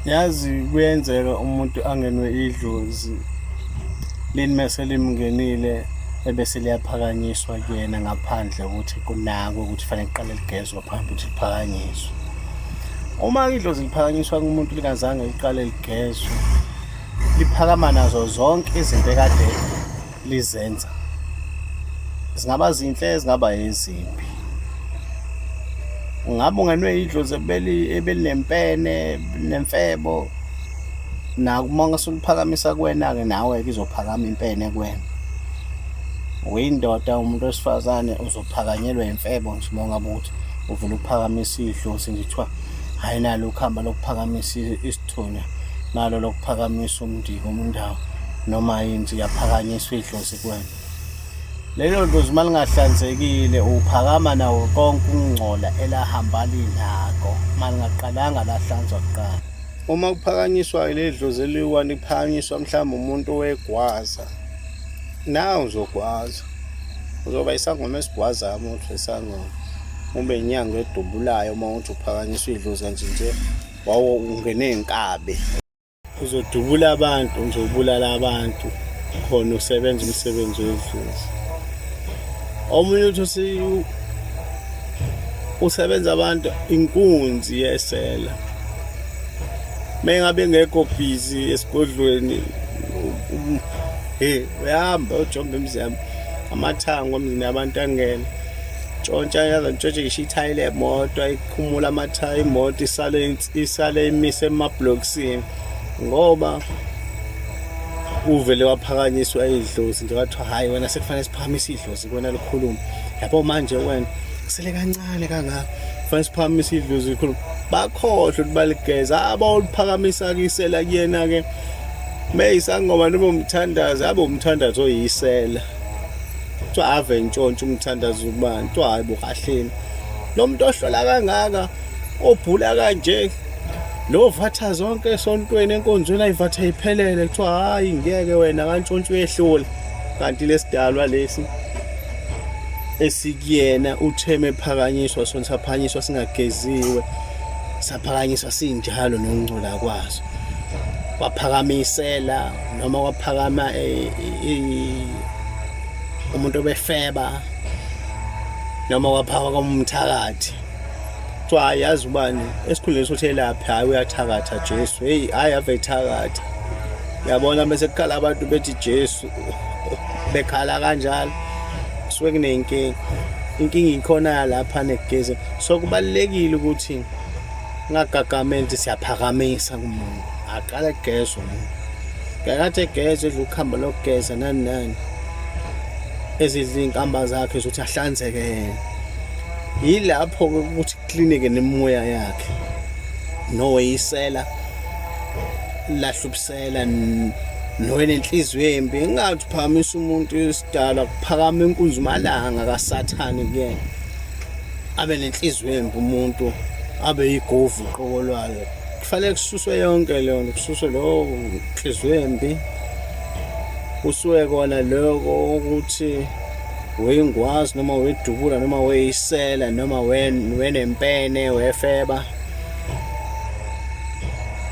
Yazi kuyenzeka umuntu angenwe idlozi lini mese limngenile ebese liyaphakanyiswa kuyena ngaphandle ukuthi kunakwe ukuthi fanele kuqale ligezwe phambi ukuthi liphakanyiswe. Uma idlozi liphakanyiswa kumuntu lingazange liqale ligezwe, liphakama nazo zonke izinto ekade lizenza, zingaba zinhle zingaba ezimbi. Ungabe ungenwe idlozi ebelinempene nemfebo, naku uma ungasuliphakamisa kuwena-ke nawe-ke izophakama impene kuwena. Uyindoda umuntu wesifazane uzophakanyelwa imfebo nje uma ungabe ukuthi uvele uphakamisa idlozi nje kuthiwa hhayi nalo ukhamba lokuphakamisa isithunywa nalo lokuphakamisa umndiki umundawo noma yini nje iyaphakanyiswa idlozi kuwena. Lelo dlozi uma lingahlanzekile uphakama nawo konke ukungcola elahamba linako uma lingaqalanga lahlanzwa kuqala. Uma kuphakanyiswa leli dlozi eliyi-one kuphakanyiswa mhlawumbe umuntu owegwaza nawe uzogwaza uzoba isangoma esigwazayo uma uthi isangoma ube inyanga edubulayo uma uthi uphakanyiswa idlozi kanje nje wawo ungene inkabi. Uzodubula abantu nje ubulala abantu khona usebenza umsebenzi wedlozi. Omunye uthi usebenza abantu inkunzi yesela. Mengabe ngekho busy esigodlweni hey uyahamba ujomba imizi yami amathango emzini yabantu angene tshontsha yaze ntshontshe ngisho ithayi lemoto ayikhumula amathayi imoto isale isale imise emablokisini ngoba uvele waphakanyiswa idlozi nje kwathiwa hhayi wena sekufanele siphakamise idlozi kuwena likhulume yabo manje wena kusele kancane kangaka kufanele siphakamise idlozi likhulume bakhohlwe ukuthi baligeza abawuliphakamisa kuyisela kuyena-ke meyisangoma noma umthandazi abe umthandazi oyisela kuthiwa ave ntshontsha umthandazo kubani kuthiwa hayi bo kahleni lo muntu ohlola kangaka obhula kanje lo vatha zonke esontweni enkonzweni ayivatha iphelele kuthiwa hayi ngeke wena kantshontsha uyehlula kanti lesidalwa lesi esikuyena utheme phakanyiswa sona saphakanyiswa singageziwe saphakanyiswa sinjalo nokungcola kwaso waphakamisela noma kwaphakama eh, umuntu obefeba noma kwaphakama umthakathi kuthiwa hayi yazi ubani esikhundleni sokuthi elaphe hhayi uyathakatha Jesu heyi hhayi ave ethakatha yabona bese kukhala abantu bethi Jesu bekhala kanjalo kusuke kunenkinga inkinga ikhona lapha nekugeze so kubalulekile ukuthi ngagagamenti siyaphakamisa kumuntu aqale kugezwe umuntu ngakathi egeze edla ukuhamba lokugeza nani nani ezidla iy'nkamba zakhe zokuthi ahlanzeke yena yilapho-ke ukuthi klinike nemimoya yakhe noweyisela lahlubusela nowenenhliziyo embi ingathi uphakamisa umuntu isidalwa kuphakama inkunzimalanga kasathane kuyena abe nenhliziyo embi umuntu abe yigovu uqobo lwayo kufanele kususwe yonke leyo nto kususwe lowo nhliziyo embi kusuke kona lokho ukuthi weyingwazi noma wedubula noma weyisela noma wenempene wefeba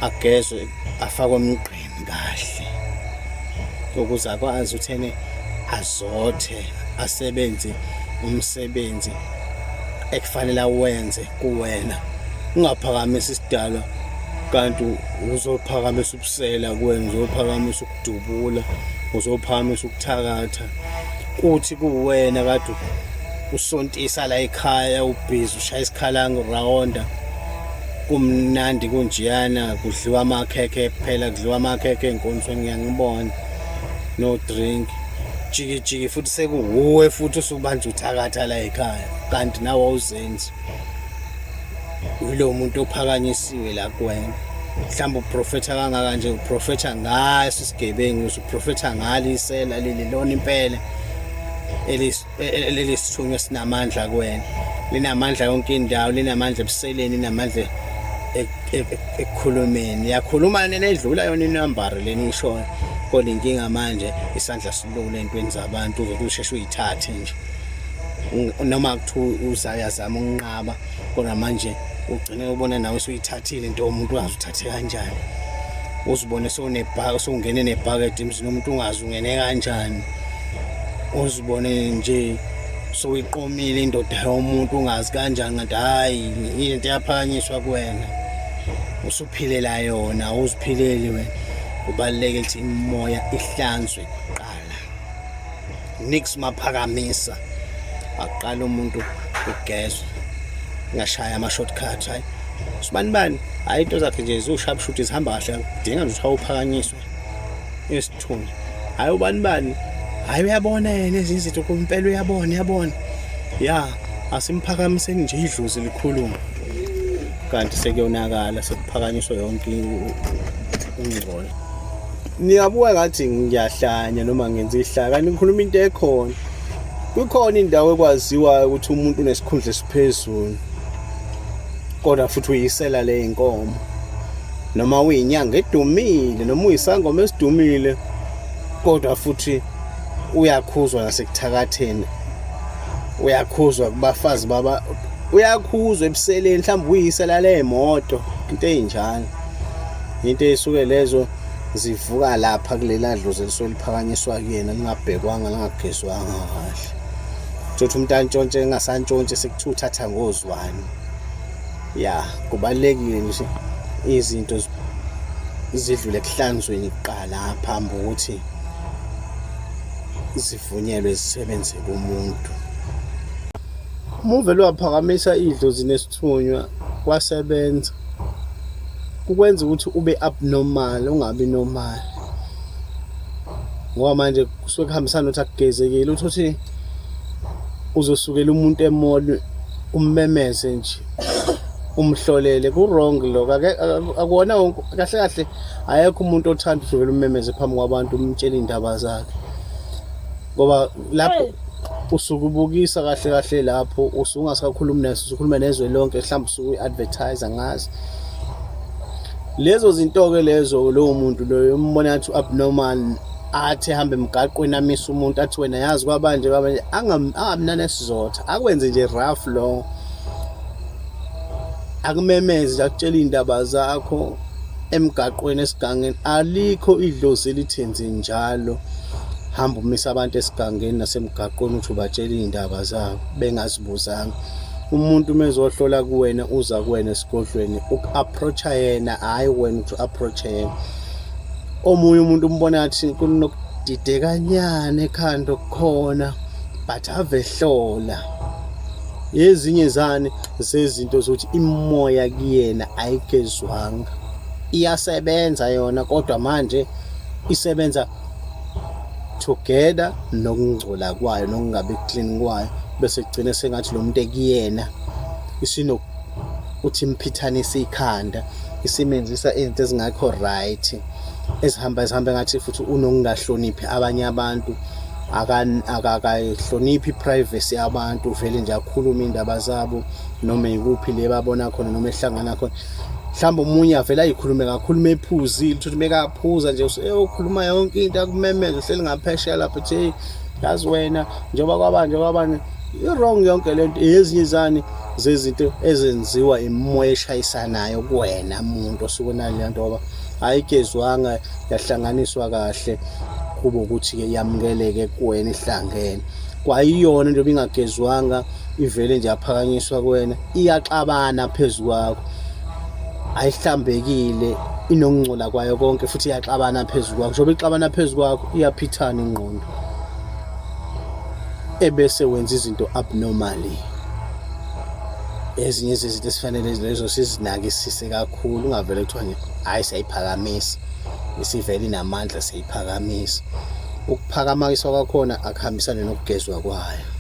agezwe afakwe emgqeni kahle ukuze akwazi ukuthi ene azothe asebenze umsebenzi ekufanele awenze kuwena ungaphakamisi isidalwa kanti uzophakamisa ubusela kuwena uzophakamisa ukudubula uzophakamisa ukuthakatha kuthi kuwena kade usontisa la ekhaya ubhizi ushaya isikhalangu rawonda kumnandi kunjiyana kudliwa amakhekhe kuphela kudliwa amakhekhe ey'nkonzweni ngiyangibona no drink jiki jiki futhi sekuwuwe futhi usubanja uthakatha la ekhaya kanti nawe awuzenzi yilo muntu ophakanyisiwe la kuwena mhlawumbe uprofetha kangaka nje uprofetha ngaso isigebengu uprofetha ngalo isela leli lona impela elisithunywa esinamandla kuwena linamandla yonke indawo linamandla ebuseleni linamandla ekukhulumeni yakhuluma nedlula yona inambari leni ishoyo kodwa inkinga manje isandla silula entweni zabantu uzothi usheshe uyithathe nje noma kuthiwa uzayazama ukunqaba kodwa manje Ugcine ubone nawe usuyithathile into yomuntu ungazi uthathe kanjani. Uzibone sewunebhaka sewungene nebhakede emzini womuntu ungazi ungene kanjani. Uzibone nje sowuyiqomile indoda yomuntu ungazi kanjani kanti hhayi into yaphakanyiswa kuwena. Usuphilela yona awuziphileli wena. Kubaluleke ukuthi imimoya ihlanzwe kuqala. Nix maphakamisa aqala umuntu ukugezwa ngashaya ama shortcut hayi sibani bani hayi into zakhe nje ziwushap shoot zihamba kahle kudinga nje ukuthi awuphakanyiswe isithunywa hayi ubani bani hayi uyabona yena ezinye izinto kumpela uyabona uyabona ya asimphakamiseni nje idlozi likhulume kanti sekuyonakala sekuphakanyiswa yonke ingcolo Niyabuka ngathi ngiyahlanya noma ngenza ihlaya kanti ngikhuluma into ekhona. Kukhona indawo ekwaziwayo ukuthi umuntu unesikhundla esiphezulu kodwa futhi uyisela le inkomo noma uyinyanga edumile noma uyisangoma esidumile kodwa futhi uyakhuzwa nasekuthakatheni uyakhuzwa kubafazi baba uyakhuzwa ebuseleni mhlawumbe uyisela le moto into eyinjalo into eyisuke lezo zivuka lapha kulela dlozi elisuke liphakanyiswa kuyena lingabhekwanga lingagezwanga kahle thothi umuntu antshontshe engasantshontshe sekuthiwa uthatha ngozwane ya kubalulekile nje izinto zidlule ekuhlanzweni kuqala phambi ukuthi zivunyelwe zisebenze kumuntu. Uma uvele waphakamisa idlozi nesithunywa kwasebenza kukwenza ukuthi ube abnormal ungabi normal ngoba manje kusuke kuhambisana nokuthi akugezekile uthi uthi uzosukela umuntu emall ummemeze nje umhlolele ku-wrong lokho akuwona wonke kahle kahle ayekho umuntu othanda ukuthi uvele ummemeze phambi kwabantu umtshele iy'ndaba zakhe ngoba lapho usuke ubukisa kahle kahle lapho usuke ungasakhulumi naso usukhuluma nezwe lonke mhlawumbe usuke uyi-advertise ngazi lezo zinto-ke lezo lowo muntu loyo umbona ngathi u-abnormal athi ehambe emgaqweni amise umuntu athi wena yazi kwabanje kwabanje angabi nanesizotha akwenze nje rough lo akumemeze nje akutshela iy'ndaba zakho emgaqweni esigangeni alikho idlozi elithenze njalo hamba umisa abantu esigangeni nasemgaqweni uthi ubatshela iy'ndaba zabo bengazibuzanga umuntu uma ezohlola kuwena uza kuwena esigodlweni uku-approach-a yena hhayi wena ukuthi u-approach-e yena omunye umuntu umbona ngathi kunokudidekanyana ekhanda okukhona but ave hlola ezinye zani zezinto zokuthi imoya kuyena ayigezwanga iyasebenza yona kodwa manje isebenza together nokungcola kwayo nokungabi clean kwayo bese kugcine sengathi lo muntu ekuyena isino uthi imphithanisa ikhanda isimenzisa izinto ezingekho right ezihamba zihambe ngathi futhi unokungahloniphi abanye abantu akakayihloniphi i-privacy yabantu vele nje akhulume iy'ndaba zabo noma ikuphi le babona khona noma ehlangana khona mhlawumbe omunye avele ayikhulume kakhulu uma ephuzile uthi mekaphuza nje useyokhuluma yonke into akumemeze uhleli ngaphesheya lapho uthi hey yazi wena njengoba kwabanje kwabanje i-wrong yonke lento ezinye izani zezinto ezenziwa imimoya eshayisanayo kuwena muntu osuke nale nto ngoba ayigezwanga yahlanganiswa kahle kube ukuthi-ke yamukeleke kuwena ihlangene kwayiyona njengoba ingagezwanga ivele nje yaphakanyiswa kuwena iyaxabana phezu kwakho ayihlambekile inokungcola kwayo konke futhi iyaxabana phezu kwakho njengoba ixabana phezu kwakho iyaphithana ingqondo ebese wenza izinto abnormally ezinye zezinto esifanele lezo sizinakisise kakhulu ungavele kuthiwa nje hhayi siyayiphakamisa isivele inamandla siyayiphakamisa ukuphakamisa kwakhona akuhambisane nokugezwa kwayo.